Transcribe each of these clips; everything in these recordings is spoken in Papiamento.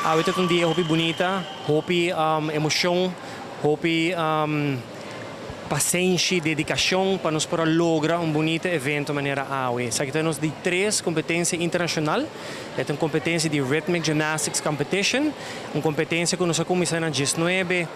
Awe ta un dia hopi bunita, hopi emocion, hopi pasenshi, dedicacion pa nos por logra un bunita evento manera awe. Esaki ta nos di tres competencia internacional. E ta un competencia di Rhythmic Gymnastics Competition, un competencia cu nos a cuminsa na 19,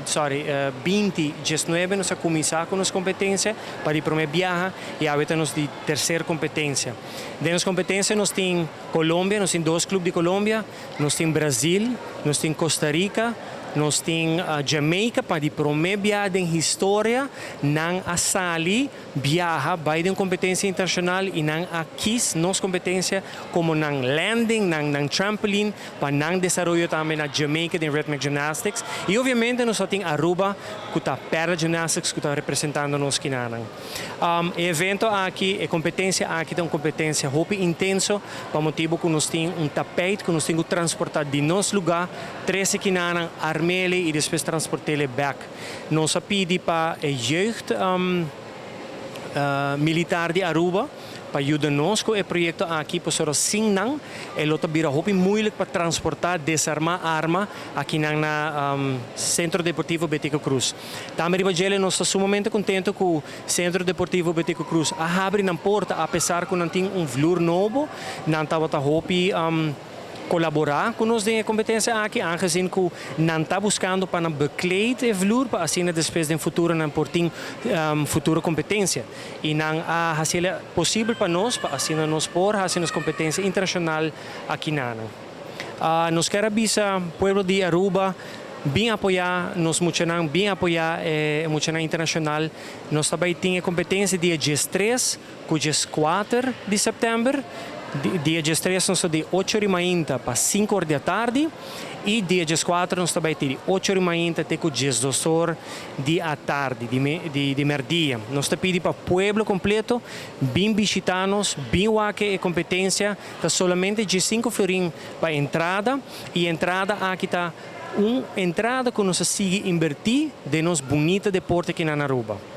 sorry, 2019 nos a cuminsa cu nos competencia pa di prome biaha y awe ta nos di tercer competencia. Den nos competencia nos tin Colombia, nos tin dos club di Colombia, nos tin Brasil, nos tin Costa Rica, nos tin Jamaica. Pa di prome biaha den historia, nan a sali, viaha, bay den competencia internacional y nan a kies nos competencia como nan landing, nan trampoline, pa nan desaroyo tambe na Jamaica den Rhythmic Gymnastics. Y obviamente nos tin Aruba, cu ta Para Gymnastics, cu ta representando nos akinan. E evento aki, e competencia aki ta un competencia hopi intenso, pa motibo cu nos tin un tapijt cu nos tin cu transporta di nos lugar, trece akinan, arm'e y despues transport'e back. Nos a pidi pa e jeugd militar di Aruba, pa yuda nos cu e proyecto aki, pasobra sin nan, e lo ta bira hopi moeilijk pa transporta, desarma arma aki na Centro Deportivo Betico Croes. Tambe riba dje, nos ta sumamente contento cu Centro Deportivo Betico Croes a habri nan porta, apesar cu nan tin un vloer nobo, nan tabata hopi colabora cu nos den competencia aki, aangezien cu nan ta buscando pa nan bekleed e vloer, pa asina despues den futuro nan por tin futuro competencia. Y nan a haci posibel pa nos, pa asina nos por haci nos competencia internacional akinan. Nos kier avisa pueblo di Aruba, bin apoya nos muchanan, bin apoya muchanan internacional. Nos tambe tin competencia dia 13 cu 4 di september. Dia 13 nos di 8 or mainta pa 5 or di atardi y dia 4 nos tambe di 8 or mainta te 12 or di atardi, di merdia. Nos ta pidi pa pueblo completo, bin bishita nos, bin wak e competencia, ta solamente 5 florin pa entrada y entrada aki ta un entrada cu nos ta sigui inverti den nos bunita deporte aki na Aruba.